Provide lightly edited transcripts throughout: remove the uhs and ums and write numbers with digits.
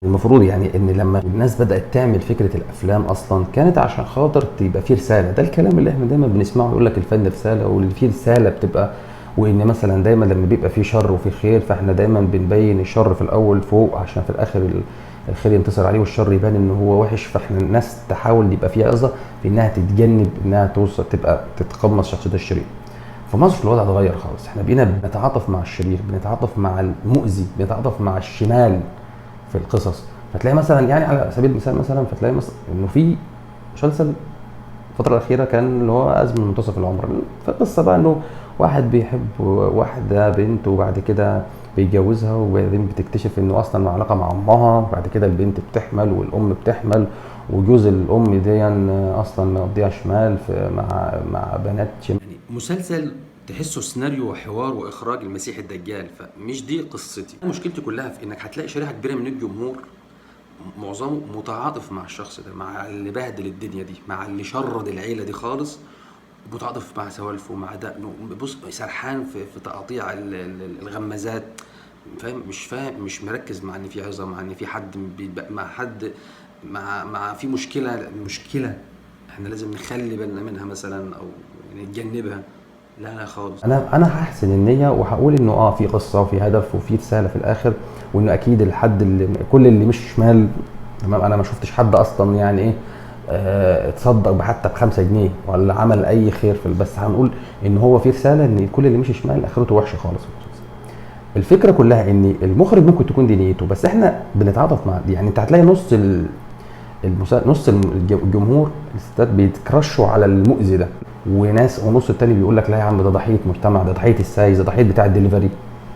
المفروض يعني ان لما الناس بدات تعمل فكرة الافلام اصلا كانت عشان خاطر تبقى فيه رساله. ده الكلام اللي احنا دايما بنسمعه، يقول لك الفن رساله، واللي فيه رسالة بتبقى، وان مثلا دايما لما بيبقى فيه شر وفيه خير فاحنا دايما بنبين الشر في الاول فوق عشان في الاخر الخير ينتصر عليه والشر يبان ان هو وحش. فاحنا الناس تحاول يبقى فيها عظه في انها تتجنب انها توصل تبقى تتقمص شخصية الشرير. في مصر الوضع اتغير خالص، احنا بقينا بنتعاطف مع الشرير، بنتعاطف مع المؤذي، بنتعاطف مع الشمال في القصص. فتلاقي مثلا يعني على سبيل المثال مثلا، فتلاقي مثلا انه في مسلسل الفترة الأخيرة كان اللي هو أزمة منتصف العمر. فالقصة بقى إنه واحد بيحب واحدة بنت، وبعد كده بيتجوزها، وبعدين بتكتشف إنه أصلا علاقة مع أمها، وبعد كده البنت بتحمل والأم بتحمل، وجوز الأم دي أصلا مقضيها شمال في مع بنات شمال. يعني مسلسل تحسه سيناريو وحوار واخراج المسيح الدجال، فمش دي قصتي. مشكلتي كلها في انك هتلاقي شريحة كبيرة من الجمهور معظمه متعاطف مع الشخص ده، مع اللي بهدل الدنيا دي، مع اللي شرد العيلة دي خالص، متعاطف مع سوالفه مع دقنه، بص سرحان في تقاطيع الغمازات، فاهم؟ مش فاهم، مش مركز مع ان في عظه، مع ان في حد مع حد، مع في مشكلة احنا لازم نخلي بالنا منها مثلا او نتجنبها. لا لا خالص. انا هحسن النية وهقول انه في قصة وفي هدف وفي رسالة في الاخر، وانه اكيد الحد اللي كل اللي مش شمال، تمام؟ انا ما شفتش حد اصلا يعني ايه، اتصدق حتى ب5 جنيه ولا عمل اي خير في، بس هنقول ان هو في رسالة ان كل اللي مش شمال اخرته وحشة خالص. الفكرة كلها ان المخرج ممكن تكون دي نيته، بس احنا بنتعاطف مع دي. يعني انت هتلاقي نص نص الجمهور الستات بيتكرشوا على المؤذي ده، وناس ونص التاني بيقول لك لا يا عم ده ضحية مجتمع، ده ضحية السايس، ده ضحية بتاع الدليفري،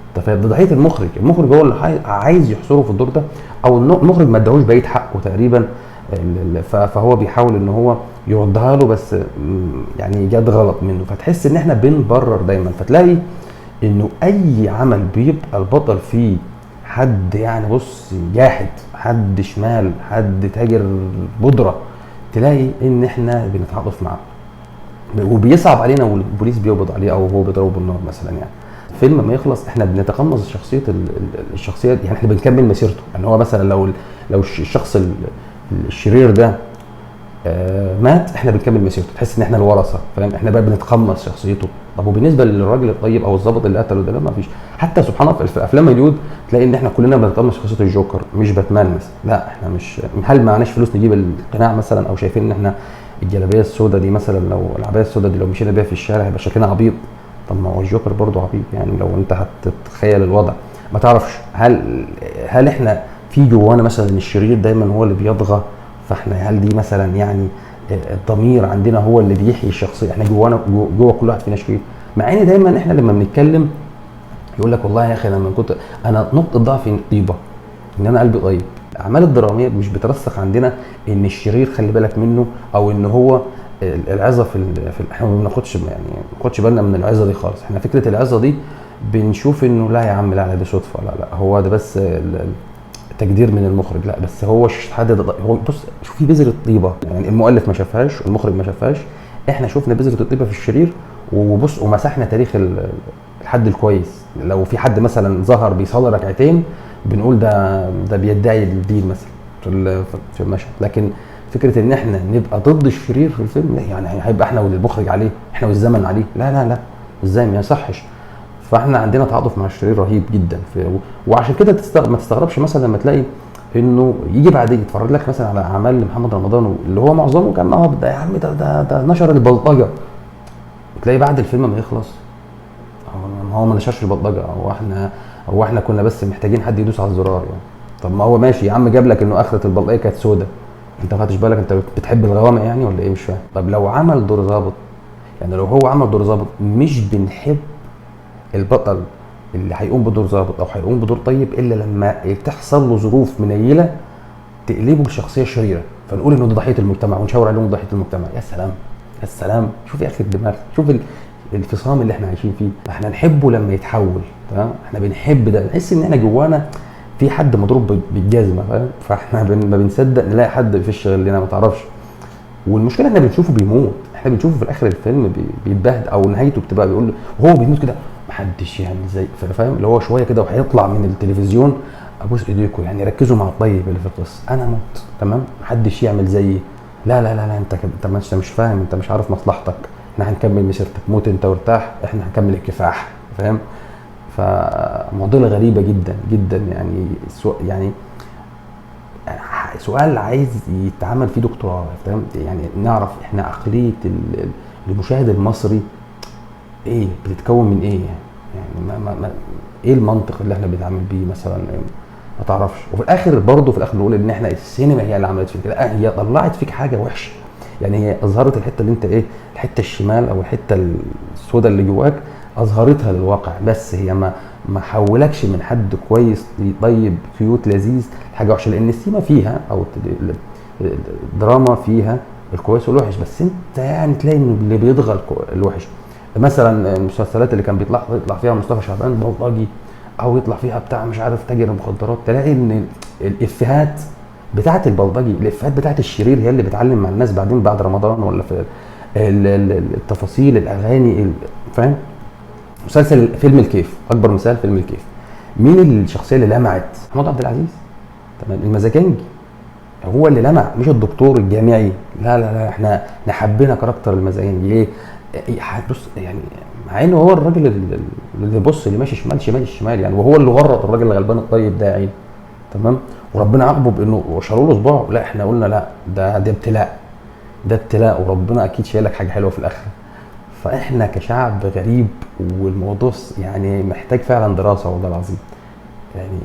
انت فاهم؟ ده ضحية المخرج. المخرج هو اللي عايز يحصره في الدور ده، او المخرج ما اداهوش بقية حقه تقريبا، فهو بيحاول ان هو يردها له، بس جت غلط منه. فتحس ان احنا بنبرر دايما. فتلاقي انه اي عمل بيبقى البطل فيه حد يعني بص جاحد، حد شمال، حد تاجر بودره، تلاقي ان احنا بنتعاطف معاه وبيصعب علينا، والبوليس بيقبض عليه او هو بيضربه بالنار مثلا. يعني فيلم ما يخلص احنا بنتقمص شخصية الشخصية، يعني احنا بنكمل مسيرته. يعني هو مثلا لو الشخص الشرير ده مات، احنا بنكمل مسيرته، تحس ان احنا الورثة، فاهم؟ احنا بقى بنتقمص شخصيته. طب وبالنسبة للراجل الطيب او الظابط اللي قتله ده، لا ما فيش. حتى سبحان الله في افلام هوليوود تلاقي ان احنا كلنا بنتقمص شخصية الجوكر مش باتمان مثلا. لا احنا مش، هل معناش فلوس نجيب القناع مثلا، او شايفين ان احنا الجلابية السوداء دي مثلا، لو العباية السوداء دي لو مشينا بيها في الشارع هيبقى شكلنا عبيط. طب ما هو الجوكر برضه عبيط، يعني لو انت هتتخيل الوضع ما تعرفش هل احنا في جوانا مثلا الشرير دايما هو اللي بيطغى، فاحنا هل دي مثلا يعني الضمير عندنا هو اللي بيحيي الشخصية؟ احنا جوانا جوا كل واحد فينا شرير. مع ان دايما احنا لما بنتكلم يقول لك والله يا اخي لما كنت انا نقطة ضعفي طيبة، ان انا قلبي طيب. الاعمال الدرامية مش بترسخ عندنا ان الشرير خلي بالك منه، او ان هو العظة في في احنا ما بناخدش يعني ما بناخدش بالنا من العظة دي خالص. احنا فكرة العظة دي بنشوف انه لا يا عم لا، لا دي صدفة، لا لا هو ده بس تقدير من المخرج، لا بس هو حد هو بص شوف في بذرة طيبة، يعني المؤلف ما شافهاش، المخرج ما شافهاش، احنا شفنا بذرة الطيبة في الشرير وبص ومسحنا تاريخ الحد الكويس. لو في حد مثلا ظهر بيصلي ركعتين بنقول ده بيدعي الدين مثلا في المشهد، لكن فكرة ان احنا نبقى ضد الشرير في الفيلم لا، يعني هيبقى احنا والمخرج عليه، احنا والزمن عليه، لا لا لا ازاي ما يصحش. فاحنا عندنا تعاطف مع الشرير رهيب جدا وعشان كده ما تستغربش مثلا لما تلاقي انه يجي بعد يتفرج لك مثلا على اعمال محمد رمضان اللي هو معظمه كان ده يا عم ده نشر البلطجه، وتلاقي بعد الفيلم ما يخلص هو ما نشرش البلطجه، هو احنا كنا بس محتاجين حد يدوس على الزرار يعني. طب ما هو ماشي يا عم، جاب لك انه اخره البلطجه كانت سودة، انت ما خدتش بالك، انت بتحب الغوامق يعني ولا ايه؟ مش فاهم. طب لو عمل دور ظابط، يعني لو هو عمل دور ظابط، مش بنحب البطل اللي هيقوم بدور ظابط او هيقوم بدور طيب الا لما تحصل له ظروف منيله تقلبه لشخصية شريرة، فنقول انه ده ضحية المجتمع ونشاور عليهم ضحية المجتمع. يا سلام يا سلام، شوف يا اخي الدماغ، شوف الانفصام اللي احنا عايشين فيه. احنا نحبه لما يتحول، تمام؟ احنا بنحب ده، نحس ان احنا جوانا في حد مضروب بالجزمه، فاهم؟ فاحنا ما بنصدق نلاقي حد في الشغل لنا، ما تعرفش. والمشكلة احنا بنشوفه بيموت، احنا بنشوفه في الاخر الفيلم بيتبهدل او نهايته بتبقى بيقول وهو بيموت كده محدش يعمل زي، فاهم؟ اللي هو شوية كده وهيطلع من التلفزيون ابوس ايديكم يعني ركزوا مع الطيب اللي في القصة. انا موت، تمام، محدش يعمل زيي، لا لا لا لا، انت انت مش فاهم، انت مش عارف مصلحتك، احنا هنكمل مسيرتك، موت انت وارتاح، احنا هنكمل الكفاح، فاهم؟ فمعضله غريبة جدا جدا يعني. يعني سؤال عايز يتعمل فيه دكتوراه، فاهم؟ يعني نعرف احنا عقلية المشاهد المصري ايه، بتتكون من ايه يعني، ما ايه المنطق اللي احنا بنتعامل بيه مثلا، ما تعرفش. وفي الاخر برضه في الاخر نقول ان احنا السينما هي اللي عملت فيك كده، هي طلعت فيك حاجة وحشة يعني، هي اظهرت الحتة اللي انت ايه، الحتة الشمال او الحتة السوداء اللي جواك اظهرتها للواقع، بس هي ما حولكش من حد كويس طيب cute لذيذ لحاجة وحشة، لان السينما فيها او الدراما فيها الكويس والوحش، بس انت يعني تلاقي انه اللي بيضغى الوحش. مثلا المسلسلات اللي كان بيطلع فيها مصطفى شعبان بلطجي، او يطلع فيها بتاع مش عارف تاجر مخدرات، تلاقي ان الافيهات بتاعه البلطجي، الافيهات بتاعه الشرير هي اللي بتعلم مع الناس بعدين بعد رمضان، ولا في التفاصيل، الاغاني، فاهم؟ مسلسل فيلم الكيف اكبر مثال، فيلم الكيف مين الشخصية اللي لمعت؟ محمود عبد العزيز، تمام، المزاجنجي هو اللي لمع، مش الدكتور الجامعي. لا لا لا، احنا حبينا character المزاجنجي ليه؟ بص يعني مع انه هو الراجل اللي بص اللي ماشي شمال شمال الشمال يعني، وهو اللي غرط الراجل الغلبان الطيب ده يا عيني، تمام، وربنا عاقبة بانه شالوا له صباعه. لا احنا قلنا لا، ده ابتلاء، ده ابتلاء، وربنا اكيد شايلك حاجة حلوة في الاخرة. فاحنا كشعب غريب، والموضوع يعني محتاج فعلا دراسة والله العظيم يعني.